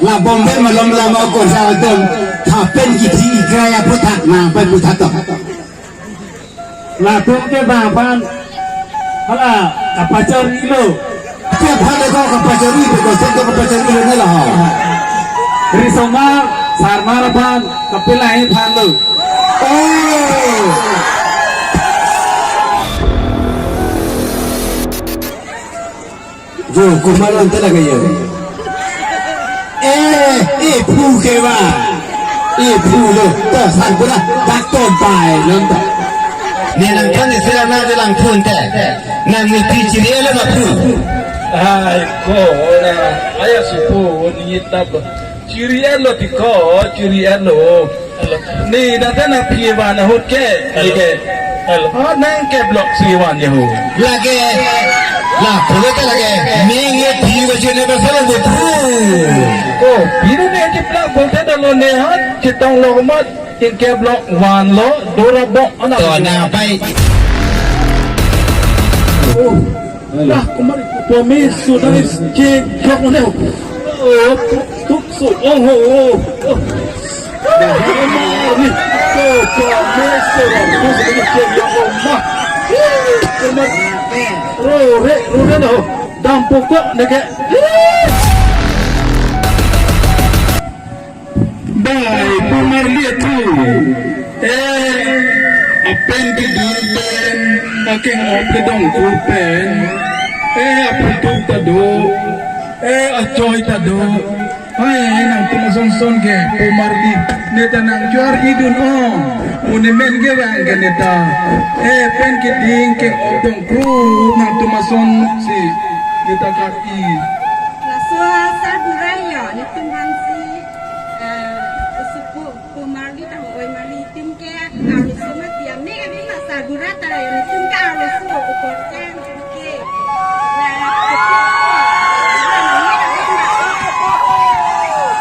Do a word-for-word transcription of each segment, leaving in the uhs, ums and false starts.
La bomber malom lama ko sa dong. Tha pen kithi ikra ya puthak nang pai puthak to. Latum ke bang aphan hala kapachorilo. Ke aphan ko kapachori, ko sen ko kapachorilo ne la ho. Risomar, sarmar aphan kapilai aphan lo. Oh. Jo, komat ante lake jo. Eh, eh, phu ke ba. Eh, phu lo. To, sarkura, dak to bai, non to. Ne nangphan isi lang na, je langphu te. Nang miti chiri-et lo ma phu. Ai, ko, na, aya si phu, ni tap. Chiri-et lo ti ko, chiri-et lo. Ni, nang ta na phi van ahut ke, ni ke. Hello. Ah, nang ke block si van ya ho. Lake, la phu ta lake, meng ye phi ko chine ba sala bu phu. Ko, phi ne ke block bote dolo ne ha, chetong lo mat, in ke block van lo, dora bok ana. To na pai. Oh. Lah, kemari, kami sudah cek jok mana? Oh, tuk, tuk, su, oh, oh, oh. Kemari, kami sudah cek jok mana? Kemari, rore, rore, no. Dam pokok, neke. Bai, pu Marli athu. Eh, apen kedun pen, akeng-op kedong kur pen. Eh, aputhak ta do. Eh, achoi ta do. Ai, nangtum ason son ke, pu Marli. Ne ta nang juar idun ong. Pu ne men ke bang ke ne ta. Eh, pen keding keng-op dong kur, nangtum ason si. Ne ta kar-i. Laso asarbura yo, netum aphan si, eh, usupu, pu Marli tang oi Marli, netum ke arloso mati, amek amek la asarbura ta yo, netum ke arloso, ukor chen, ke. La,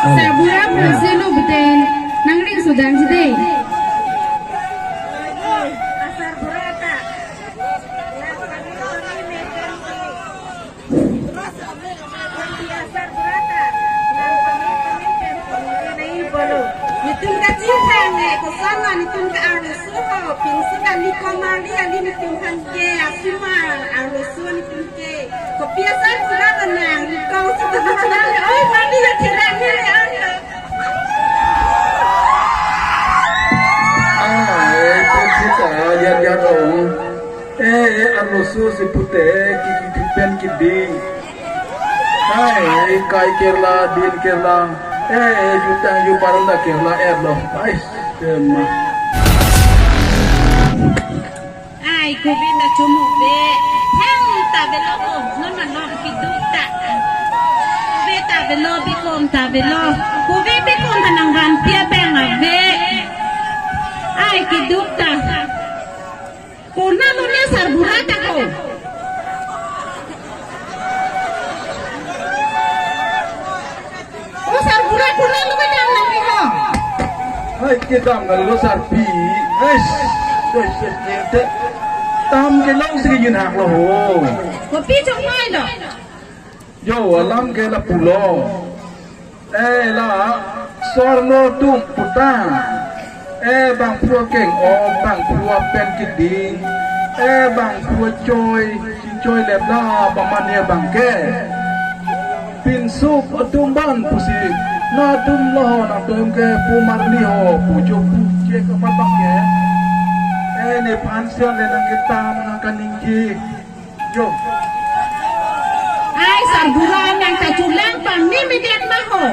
asarbura pusi lo beten, nangri sudan si dei. Asarbura ta. Netum kachethang e, koson ma netum ke arloso ho, pinso kali ko Marli, ali netum aphan ke asuma arloso netum ke. Kopi asarbura nang, liko sudah bicara le, oi Marli ya tirang ni le ang. Ah, eh, kok sita, ya, ya, dong. Eh, eh, arloso si pute, ki, ki, ki, pen keding. Hai, kai kerla, din kerla. Eh, eh, jutang ju paranda kerla, eh, lo. Ai, tema. Ai, kove ta chomove. Thang ta avelo, oh, non ma non keduk ta. Kove ta avelo, bikon ta avelo. Kove bikon ta nang ran pia bang ave. Ai, keduk ta. Konat lo ne asarbura ta ko. O asarbura konat lo kedam nangri ho. Hai kedam nangri lo sarpi. Eish, eish, eish, eish, te. Tam ke long si ke yun hak lo ho. Kopi chok noi lo. Jo, alam ke lapulo. Eh, la, sorno tum puta. Eh, bangphu akeng-op, bangphu apen keding. Eh, bangphu achoi, chechoi le bla, bamane bangke. Pinso atum abang pusi. Nangtum lo, nangtum ke pu Marli ho, pu jo pu che kapat bangke. Eh, nephan sian le nangketam nangkaningje. Jo. Ai, asarbura nang ta chulang pang ni median ma ho.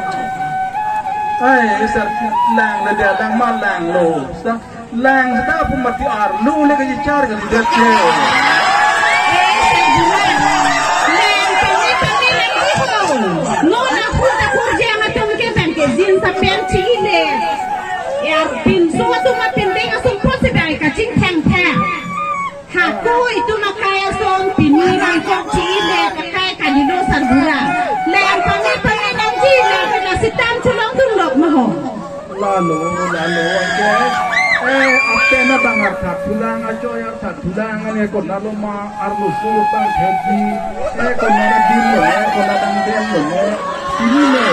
Ai, sar lang le dia lang ma lang lo. Sa lang sa pu mati arlo le ka char ka dia che. Ai, asarbura. Lang pang ni pang ni lang ni ho. No na hu ta kur je ma tum ke bang ke jin sa pen chile. Yar pinso atum ma pen deng asum po se bai kachingthang thang. Hako itum akai ason pini bangkok chile pakai kalilo asarbura. Lang pame pame nangji lang pina sitam cholong tum lok ma ho. Lalo, lalo, ake. Eh, apen abang artha thulang, achoi artha thulang, ane konat lo ma arloso tang khedi. Eh, konat abin lo, eh, konat dang den lo, eh. Ini lo.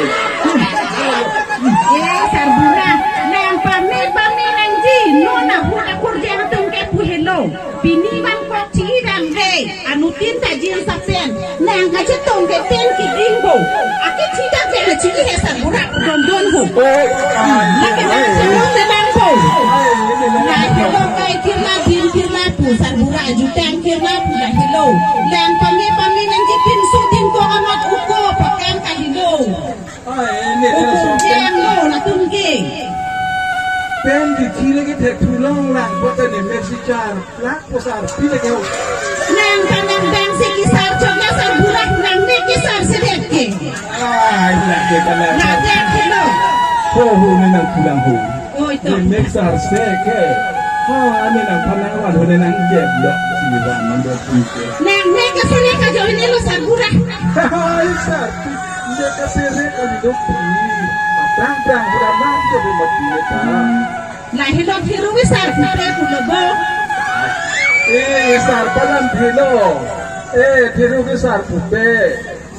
Eh, sarbura, nang pame pame nangji, non ahut akorjang atum ke pu helo. Pini bang kok chi dam ve, anuttin ta jin sapen, nang kachetong ke pen kiding bo. Ake chi dam ve, chi he sarbura, don don ho. Oh, ah, lake nang chetong ke bang bo. Lahelo kai kirla din kirla pu sarbura, jutang kirla pu lahelo. Nang pame pame nangji, pinso din ko amat uko pakam kahelo. Ai, ne, ne, so, Jeng lo latum ke. Pen di thile kethek thu longlang, bote ne mek si char, lak po sarpi lake ho. Nang kanang bang si kesar chot na sarbura, nang ne kesar si det ke. Ai, lake kanang. Na det ke lo. Ho, ho, ne nangpulang ho. Oi, to. Ne mek sar si ke. Ha, ne nangphan nangvan ho, ne nangdet lo. Si van nang det ke. Nang ne kesar ne kajo ne lo sarbura. Ai, sarpi. Nde kasere kali dok pi. Prang prang pura nang jo be mati ne ta. Lahelo thiru ke sar pupe pulo bo. Eh, sar palam thilo. Eh, thiru ke sar pupe.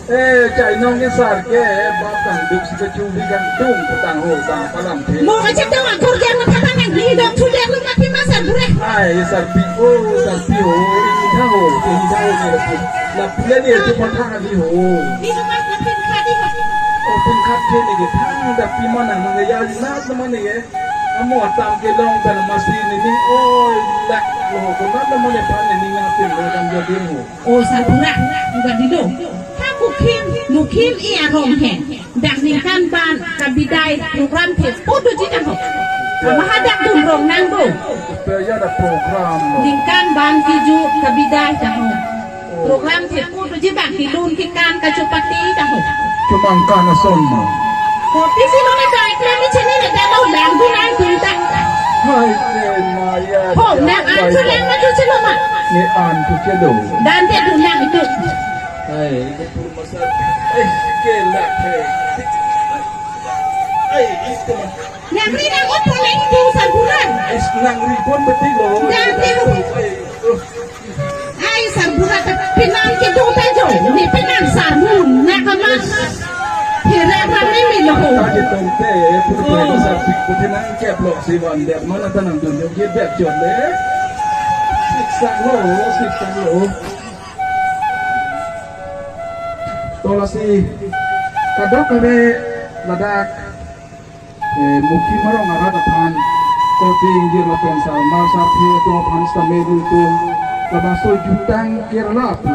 Eh, chainong ke sar ke, bap kangduk si kechu bi kangdung, tang ho, tang palam thilo. Mo kachetong akorjang na phatang nang di dok thu dek lo mati ma sarbura. Ai, sarpi, oh, sarpi ho, ini tha ho, ini tha ho, ini tha ho. La pule ni itu patha di ho. Di rumah na pin khat di ho. Oh, pin khat ke ni ke thang da pi mana nang ya na na mane ke. Amo atam kelong ta masi ni ni. Oh, lak lo ko na na mane pan ni nga pin lo dam jo din ho. Oh, sarbura, bukan di do. Ha mukhim, mukhim i arong he. Dak ningkan ban kabidai program the pu doji nang ho. Mahadak dun rong nang do. Pe ya da program lo. Ningkan ban kiju kabidai ta ho. Program the pu doji bang kilun kikan kachopati ta ho. Chomang kan ason ma. Kopi si lo na kai kami chini ne ta lo lang dun ang dun ta. Hai ke maya. Ho, nang an chu lang ma chu chilo ma. Ne an chu chilo. Dan te dun lang itu. Hai, itu pur masal. Eh, ke la hai. Ai, itu ma. Nang ri nang opo leng tu sarbura. Ai, nang ri pon betul lo. Dan te lo. Ai, uh. Ai, sarbura ta pinang kedo ta jo. Ne pinang sarmun na kamas. Hera kami milo ho. Kaji tongte, pur pur sarpi pur pinang kep lo si van der mana ta nang dun jo ke bet jo le. Siksa lo, siksa lo. To lasi kadokave ladak, eh, mukhim arong arat aphan korte ingjir lapen sarmar sarthe atum aphan sitame nelitum labangso jutang kerla pu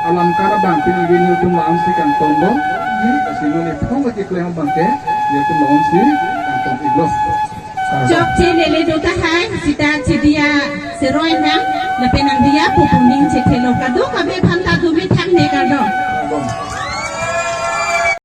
alam karabang pini nelitum la-an si kangton do. Lasi neli thong keklem abang ke nelitum la-an si kangton iklo. Chokche lele do tahai, sita chidia seroi nang, lapen nang dia pupuning chethelo kadokave aphan ta dumi thang ne kado.